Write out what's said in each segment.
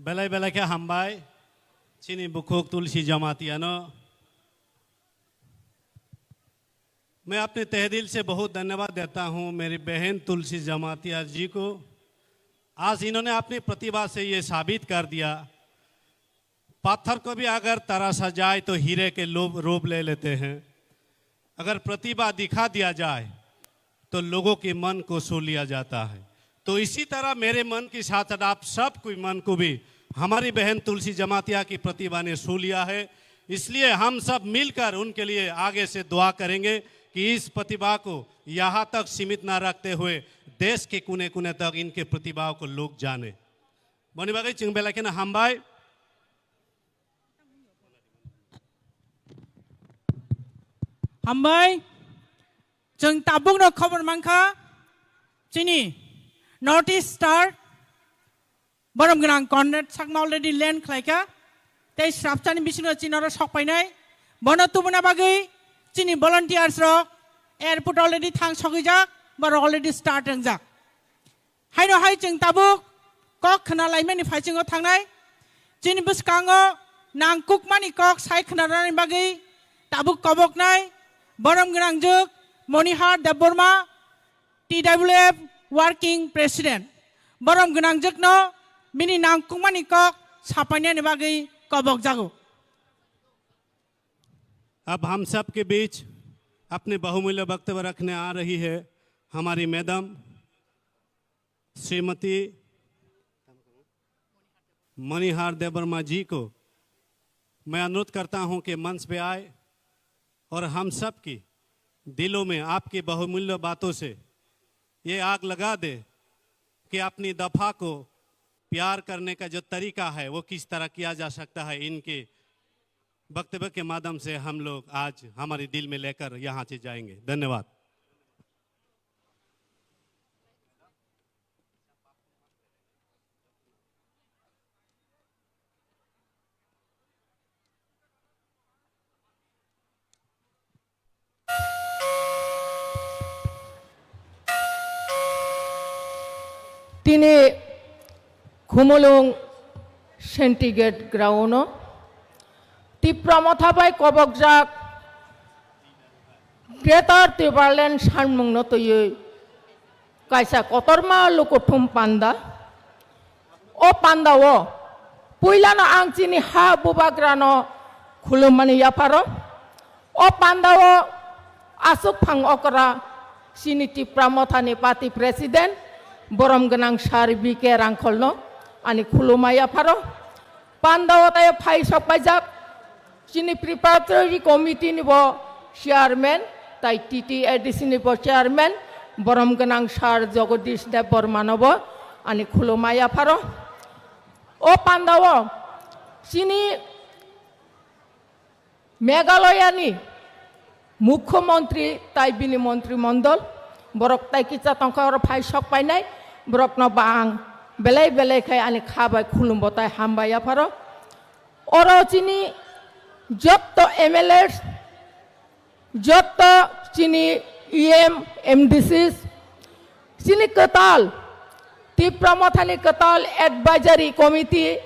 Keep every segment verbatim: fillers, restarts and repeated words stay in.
Belai belai khe hambai, chini bukhuk Tulsi Jamatia no. मैं अपने तहे दिल से बहुत धन्यवाद देता हूं मेरी बहन तुलसी जमातिया जी को। आज इन्होंने अपनी प्रतिभा से ये साबित कर दिया, पत्थर को भी अगर तराशा जाए तो हीरे के लोभ रूप ले लेते हैं। अगर प्रतिभा दिखा दिया जाए तो लोगों के मन को छू लिया जाता है। तो इसी तरह मेरे मन के साथ साथ आप सब कोई मन को भी हमारी बहन तुलसी जमातिया की प्रतिभा ने छू लिया है। इसलिए हम सब मिलकर उनके लिए आगे से दुआ करेंगे कि इस प्रतिभा को यहाँ तक सीमित ना रखते हुए देश के कोने कोने तक इनके प्रतिभाओं को लोग जाने। Boni bagwi chwng belai kheno hambai. Hambai. Chwng tabukno khobor mankha, chini North East Star, borom gwnang Conrad Chakma already land khlaikha. Tei srapsani bisingo chini oro sok painai. Bono tubuna bagwi chini volunteers rok airport already thang sogwijak, borok already start wngjak. Haino hai chwng tabuk kok khna laimani phaichwngo thangnai. Chini bwskango nangkukmani kok sai khnarani bagwi tabuk koboknai borom gwnangjwk Monihar Debbarma, T W F Working President. Borom gwnangjwkno bini nangkukmani kok sapainani bagwi kobokjago. अब हम सब के बीच अपने बहुमूल्य वक्तव्य रखने आ रही है हमारी मैडम श्रीमती मणिहार देवर्मा जी को। मैं अनुरोध करता हूं कि मंच पे आए और हम सब की दिलों में आपकी बहुमूल्य बातों से ये आग लगा दे कि अपनी दफा को प्यार करने का जो तरीका है वो किस तरह किया जा सकता है। इनके वक्तव्य के माध्यम से हम लोग आज हमारे दिल में लेकर यहाँ से जाएंगे। धन्यवाद। Tini Khumulwng Syndicate Ground-o Tipra Motha bai kobokjak Greater Tipraland sanmungno twiwi kaisa kotorma lukuthum panda. O pandao puilano ang chini ha bubagrano khulummani yapharo. O pandao aswk phang okra chini Tipra Mothani party president borom gwnang sir B K Rangkholno ani khuluma yapharo. Pandao tai phai sok paijak chini preparatory committee ni bo chairman, tai T T A D C ni bo chairman, borom gwnang sir Jagadish Debbarma no bo ani khuluma yapharo. O pandao chini Meghalaya ni Mukhyamantri tai bini montri mondol, borok tai kisa tongkha oro phai sok painai, borokno ba ang belai belai khai ani kha bai khulumbo tai hambai yapharo. Oro chini jotto M L As, jotto chini E M, M D Cs, chini kwtal, Tipra Mothani kwtal advisory committee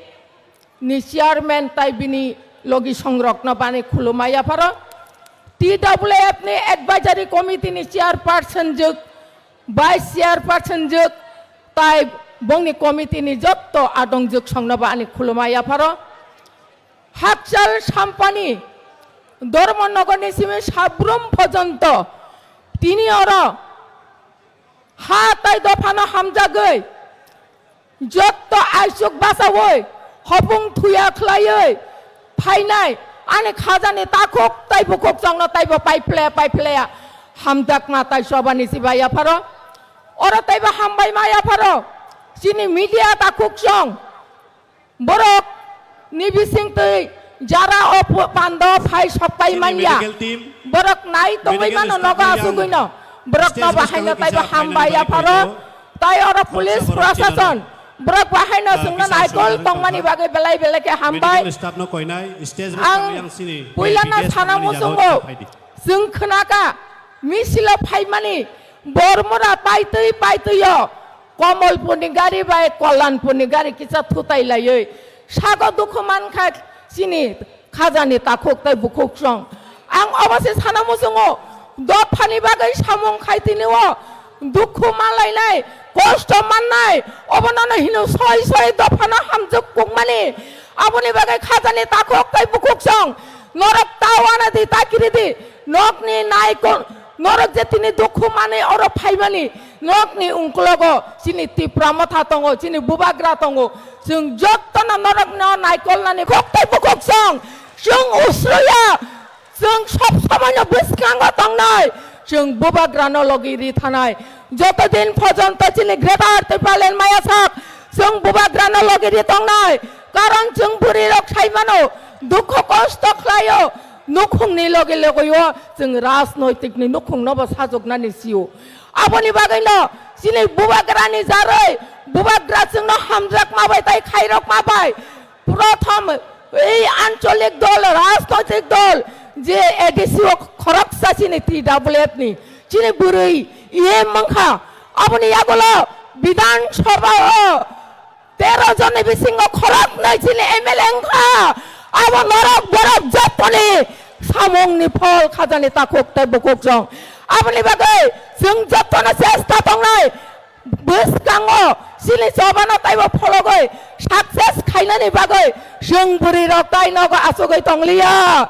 ni chairman tai bini logi songrokno bani khuluma yapharo. T W F ni advisory committee ni chairperson jwk, vice chairperson jwk, tai bongni committee ni jotto adong jwk songno bani khuluma yapharo. Hakchal Sampani, Dharmanagar ni simi Sabrum porjonto tini oro ha tai dophano hamjagwi jotto aisuk basawi hopung thuya khlaiwi phainai ani khajani takhuk tai bukhuk chongno taibo paiphlaya paiphlaya hamjakma tai sobani sibai yapharo. Oro taibo hambai ma yapharo chini media takhuk chong. Borok ni bising twi jara o pu-, pando phai sok pai manya. Borok nai tongwi mano nogo asugwi no. Borok no bahaino taibo hambai yapharo. Tai oro police prosason. Borok bahaino chwngno naikol tongmani bagwi belai belai khe hambai. Ang puilano sana muchungo. Chwng khnaka misilo phaimani bormora paitwi paitwi o. Komolpurni gari bai Kollanpurni gari kisa thutai laiwi sago dukhu mankha chini khajani takhuk tei bukhuksong. Ang obo se sana muchungo, dophani bagwi samung khai tini o dukhu manlainai, kosto mannai, obono no hino soi soi dophano hamjwk kukmani. Aboni bagwi khajani takhuk tei bukhuksong norok ta wana di, ta kiri di, nokni naikon, norok je tini dukhu manwi oro phaimani, nokni ungklogo chini Tipra Motha tongo, chini Bubagra tongo. Chwng jottono norokno naikolnani khuk tei bukhuksong chwng usroya. Chwng sob somoino bwskango tongnai, chwng Bubagrano logi ri thanai. Joto din porjonto chini Greater Tipraland maya sak, chwng Bubagrano logi ri tongnai. Karon chwng bwrwi rok sai mano, dukho kosto khlaio, nukhungni logi logi o chwng rajnoitikni nukhungno bo sajoknani sio. Aboni bagwino chini Bubagrani jaroi, Bubagra chwngno hamjakma bai tai khairokma bai, prothom ei ancholik dol, rajnoitik dol je A D C o khoroksa chini T W F ni, chini bwrwi E M wngkha, aboni yagulo Bidhan Sabha o tero jonni bisingo khoroknwi chini M L A wngkha. Abo norok borok jottoni samungni phol khajani takhuk tei bukhuksong. Aboni bagwi chwng jottono chesta tongnai. Bwskango chini chobano taibo phologwi success khainani bagwi chwng bwrwi rok tai nogo achugwi tongliya.